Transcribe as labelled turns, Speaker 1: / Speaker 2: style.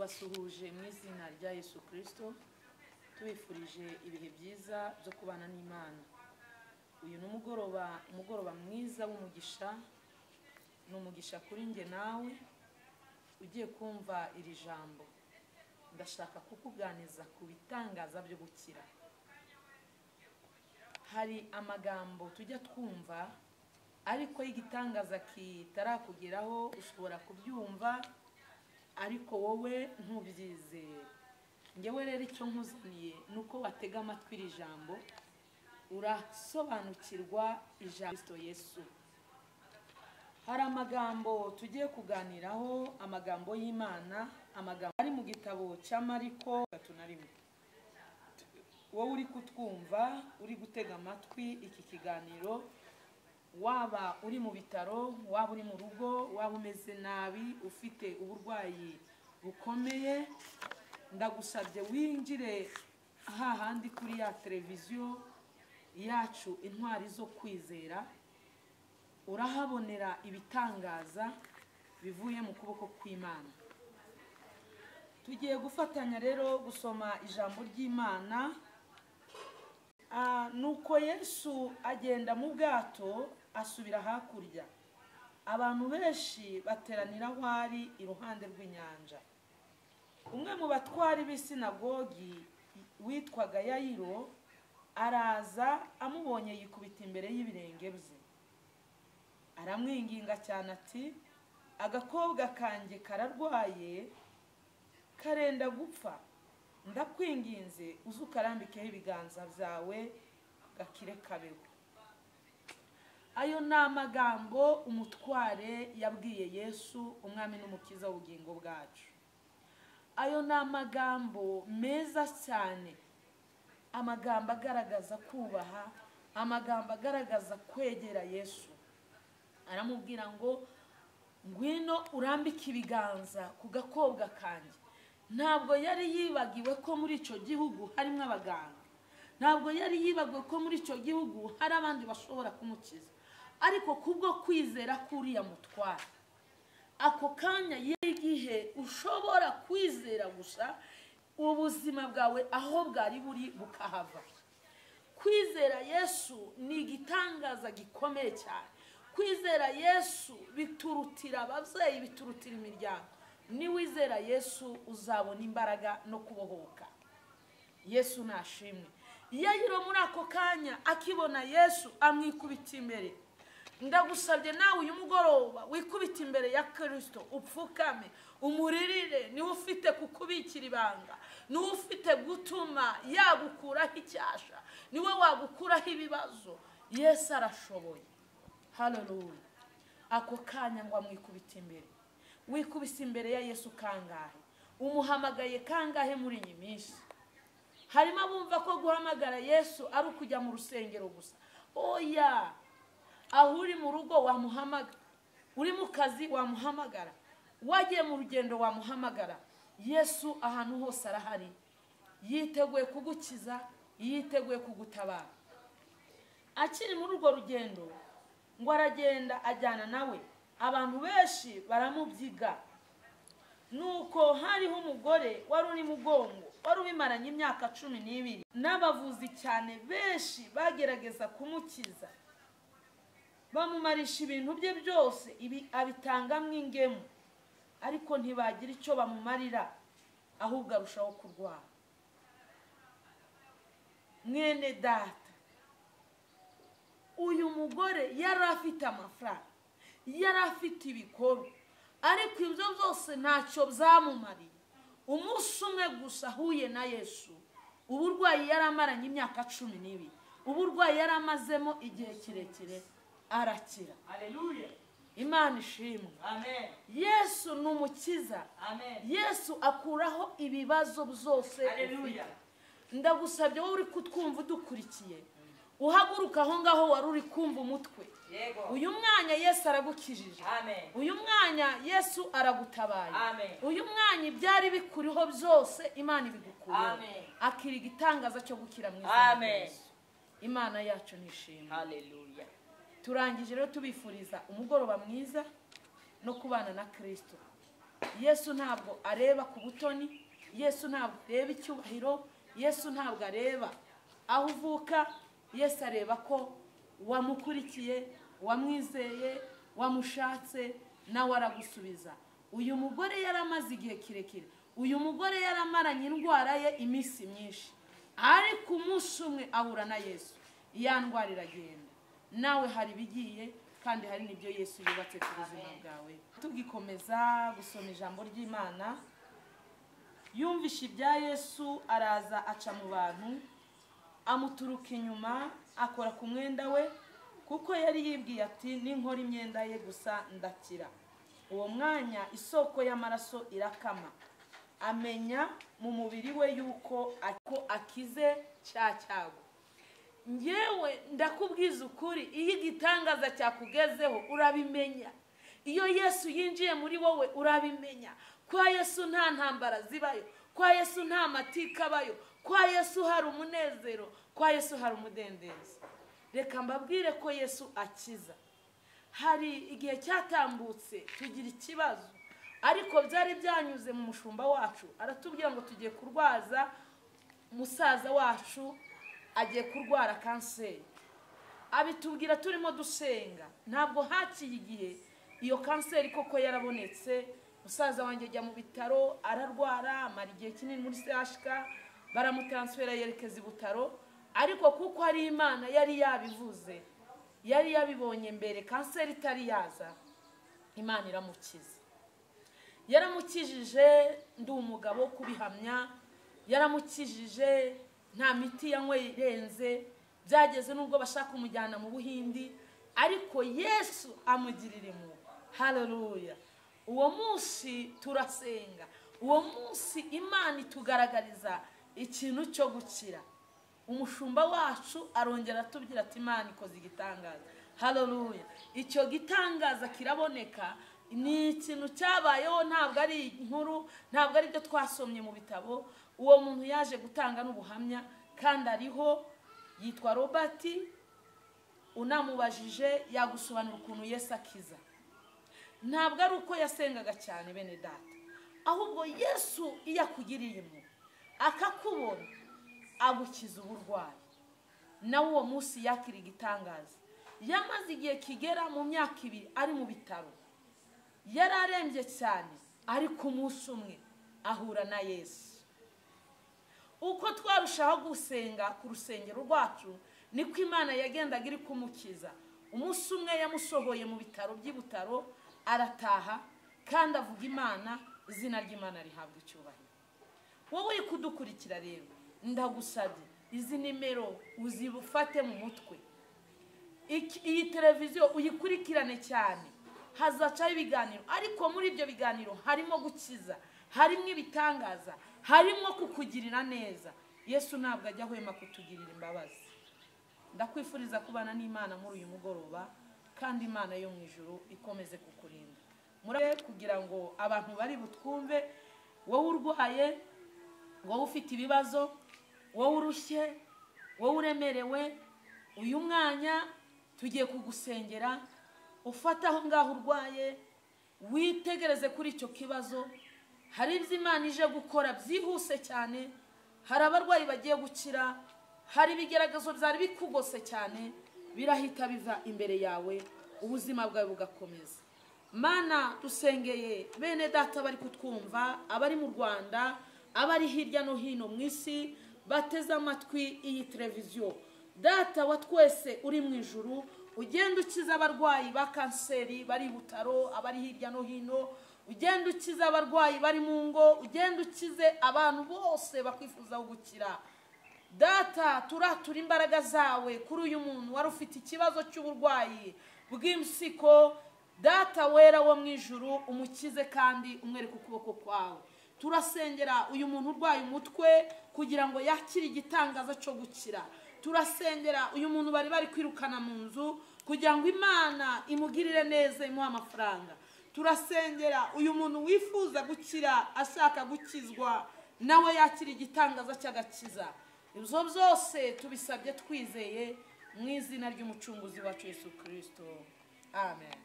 Speaker 1: Tubasuhuje mu izina rya Yesu Kristo, tubifurije ibihe byiza byo kubana n'Imana. Uyu ni umugoroba mwiza w'umugisha, ni umugisha kuri nge nawe ugiye kumva iri jambo. Ndashaka kukuganiza ku bitangaza byo gukira. Hari amagambo tujya twumva ariko y'igitangaza kitarakugeraho, ushobora kubyumva ariko wowe ntubyizere. Ngewe rero icyo nkuzaniye nuko watega amatwi iri jambo, urasobanukirwa ijambo Kristo Yesu. Hari amagambo tugiye kuganiraho, amagambo y'Imana, amagambo ari mu gitabo cya Mariko 31. Wowe uri kutwumva, uri gutega amatwi iki kiganiro, waba uri mu bitaro, waba uri mu rugo, waba umeze nabi, ufite uburwayi bukomeye, ndagusabye winjire hahandi kuri ya televiziyo yacu Intwari zo Kwizera, urahabonera ibitangaza bivuye mu kuboko kw'Imana. Tugiye gufatanya rero gusoma ijambo ry'Imana. Nuko Yesu agenda mu bwato asubira hakurya, abantu benshi bateranira aho ari iruhande rw'inyanja. Umwe mu batwari b'isinagogi witwaga Yayiro araza, amubonye yikubita imbere y'ibirenge bye, aramwinginga cyane ati: agakobwa kanjye kararwaye karenda gupfa, ndakwinginze uze ukarambikeho ibiganza byawe gakire kabeho. Ayo ni amagambo umutware yabwiye Yesu, umwami n'umukiza w'ubugingo bwacu. Ayo ni amagambo meza cyane, amagambo agaragaza kubaha, amagambo agaragaza kwegera Yesu. Aramubwira ngo ngwino urambike ibiganza ku gakobwa kanjye. Ntabwo yari yibagiwe ko muri icyo gihugu harimo abaganga, ntabwo yari yibagiwe ko muri icyo gihugu hari abandi bashobora kumukiza, ariko kubwo kwizera kuriya mutware, ako kanya y'igihe ushobora kwizera gusa ubuzima bwawe aho bwari buri bukahava. Kwizera Yesu ni igitangaza gikomeye cyane. Kwizera Yesu biturutira ababyeyi, biturutira imiryango. Niwizera Yesu uzabona imbaraga no kubohoka. Yesu nashimwe. Yayiro muri ako kanya akibona Yesu amwikubita imbere. Ndagusabye nawe uyu mugoroba wikubita imbere ya Kristo, upfukame, umuririre. Niwe ufite kukubikira ibanga, niwe ufite gutuma yagukuraho icyasha, niwe wagukuraho ibibazo. Yesu arashoboye. Haleluya. Ako kanya ngo amwikubita imbere. Wikubise imbere ya Yesu kangahe? Umuhamagaye kangahe muri iyi minsi? Harimo abumva ko guhamagara Yesu ari ukujya mu rusengero gusa. Oya, aho uri mu rugo wamuhamagara, uri mu kazi wamuhamagara, wagiye mu rugendo wamuhamagara. Yesu ahantu hose arahari, yiteguye kugukiza, yiteguye kugutabara. Akiri muri urwo rugendo ngo aragenda ajyana nawe, abantu benshi baramubyiga. Nuko hariho umugore wari uri mugongo, wari ubimaranye imyaka 12, n'abavuzi cyane benshi bagerageza kumukiza, bamumarisha ibintu bye byose, ibi abitanga mw'ingemu, ariko ntibagira icyo bamumarira, ahubwo arushaho kurwara. Mwene data, uyu mugore yari afite amafaranga, yari afite ibikorwa, ariko ibyo byose ntacyo byamumariye. Umunsi umwe gusa ahuye na Yesu, uburwayi yari amaranye imyaka 12, uburwayi yari amazemo igihe kirekire, arakira.
Speaker 2: Haleluya.
Speaker 1: Imana ishimwe.
Speaker 2: Amen.
Speaker 1: Yesu ni umukiza.
Speaker 2: Amen.
Speaker 1: Yesu akuraho ibibazo byose.
Speaker 2: Haleluya.
Speaker 1: Ndagusabye wowe uri kutwumva udukurikiye, uhaguruka aho ngaho wari uri kumva umutwe. Uyu mwanya Yesu aragukijije.
Speaker 2: Amen.
Speaker 1: Uyu mwanya Yesu aragutabaye.
Speaker 2: Amen.
Speaker 1: Uyu mwanya ibyari bikuriho byose Imana ibigukuyeho.
Speaker 2: Amen.
Speaker 1: Akira igitangaza cyo gukira mu izina rya
Speaker 2: Amen.
Speaker 1: Yesu. Imana yacu nishimwe.
Speaker 2: Haleluya.
Speaker 1: Turangije rero tubifuriza umugoroba mwiza no kubana na Kristo. Yesu ntabwo areba ku butoni, Yesu ntabwo areba icyubahiro, Yesu ntabwo areba aho uvuka. Yesu areba ko wamukurikiye, wamwizeye, wamushatse, nawe aragusubiza. Uyu mugore yaramaze igihe kirekire, uyu mugore yaramaranye indwara ye iminsi myinshi, ariko umunsi umwe ahura na Yesu, ya ndwara iragenda. Nawe hari ibigiye kandi hari n'ibyo Yesu yubatse ku buzima bwawe. Tugikomeza gusoma ijambo ry'Imana, yumvishe ibya Yesu araza aca mu bantu, amuturuka inyuma, akora ku mwenda we, kuko yari yibwiye ati ninkora imyenda ye gusa ndakira. Uwo mwanya isoko y'amaraso irakama, amenya mu mubiri we yuko akize cya cyago. Ngewe ndakubwiza ukuri, iyo igitangaza cyakugezeho urabimenya. Iyo Yesu yinjiye muri wowe urabimenya. Kwa Yesu nta ntambara zibayo, kwa Yesu nta matika abayo, kwa Yesu hari umunezero, kwa Yesu hari umudendezo. Reka mbabwire ko Yesu akiza. Hari igihe cyatambutse tugira ikibazo, ariko byari byanyuze mu mushumba wacu, aratubwira ngo tugiye kurwaza musaza wacu agiye kurwara kanseri. Abitubwira turimo dusenga, ntabwo haciye igihe iyo kanseri koko yarabonetse. Musaza wanjye ajya mu bitaro ararwara, amara igihe kinini muri CHK, baramutansfera yerekeza i Butaro. Ariko kuko ari Imana yari yabivuze, yari yabibonye mbere kanseri itari yaza, Imana iramukiza. Yaramukijije, ndi umugabo kubihamya, yaramukijije nta miti yanyweye irenze, byageze nubwo bashaka kumujyana mu Buhindi, ariko Yesu amugirira impuhwe. Haleluya. Uwo munsi turasenga, uwo munsi Imana itugaragariza ikintu cyo gukira. Umushumba wacu arongera atubwira ati Imana ikoze igitangaza. Haleluya. Icyo gitangaza kiraboneka, ni ikintu cyabayeho, ntabwo ari inkuru, ntabwo ari byo twasomye mu bitabo. Uwo muntu yaje gutanga n'ubuhamya kandi ariho, yitwa Robert. Unamubajije yagusobanura ukuntu Yesu akiza. Ntabwo ari uko yasengaga cyane bene data, ahubwo Yesu iyo akugiriye impuhwe akakubona agukiza uburwayi. Nawe uwo munsi yakira igitangaza. Yamaze igihe kigera mu myaka 2 ari mu bitaro, yari arembye cyane, ariko umunsi umwe ahura na Yesu. Uko twarushaho gusenga ku rusengero rwacu, niko Imana yagendaga iri kumukiza. Umunsi umwe yamusohoye mu bitaro by'i Butaro, arataha kandi avuga Imana, izina ry'Imana rihabwa icyubahiro. Wowe uri kudukurikira rero, ndagusabye izi nimero uzibufate mu mutwe. Iyi televiziyo uyikurikirane cyane, hazacaho ibiganiro, ariko muri ibyo biganiro harimo gukiza, harimo ibitangaza, harimo kukugirira neza. Yesu ntabwo ajya ahwema kutugirira imbabazi. Ndakwifuriza kubana n'Imana muri uyu mugoroba, kandi Imana yo mu ijuru ikomeze kukurinda. Kugira ngo abantu bari butwumve, wowe urwaye, wowe ufite ibibazo, wowe urushye, wowe uremerewe, uyu mwanya tugiye kugusengera. Ufata aho ngaho urwaye, witegereze kuri icyo kibazo. Hari ibyo Imana ije gukora byihuse cyane, hari abarwayi bagiye gukira, hari ibigeragezo byari bikugose cyane, birahita biva imbere yawe, ubuzima bwawe bugakomeza. Mana, dusengeye bene data bari kutwumva, abari mu Rwanda, abari hirya no hino mu isi, bateze amatwi iyi televiziyo. Data wa twese uri mu ijuru, ugenda ukiza abarwayi ba kanseri bari Butaro, abari hirya no hino, ugenda ukiza abarwayi bari mu ngo, ugenda ukize abantu bose bakwifuza gukira. Data, turatura imbaraga zawe kuri uyu muntu wari ufite ikibazo cy'uburwayi bw'impyiko. Data wera wo mu ijuru, umukize kandi umwereke ukuboko kwawe. Turasengera uyu muntu urwaye umutwe kugira ngo yakire igitangaza cyo gukira. Turasengera uyu muntu bari kwirukana mu nzu kugira ngo Imana imugirire neza, imuhe amafaranga. Turasengera uyu muntu wifuza gukira, ashaka gukizwa, nawe yakira igitangaza cy'agakiza. Ibyo byose tubisabye twizeye mu izina ry'umucunguzi wacu Yesu Kristo. Amen.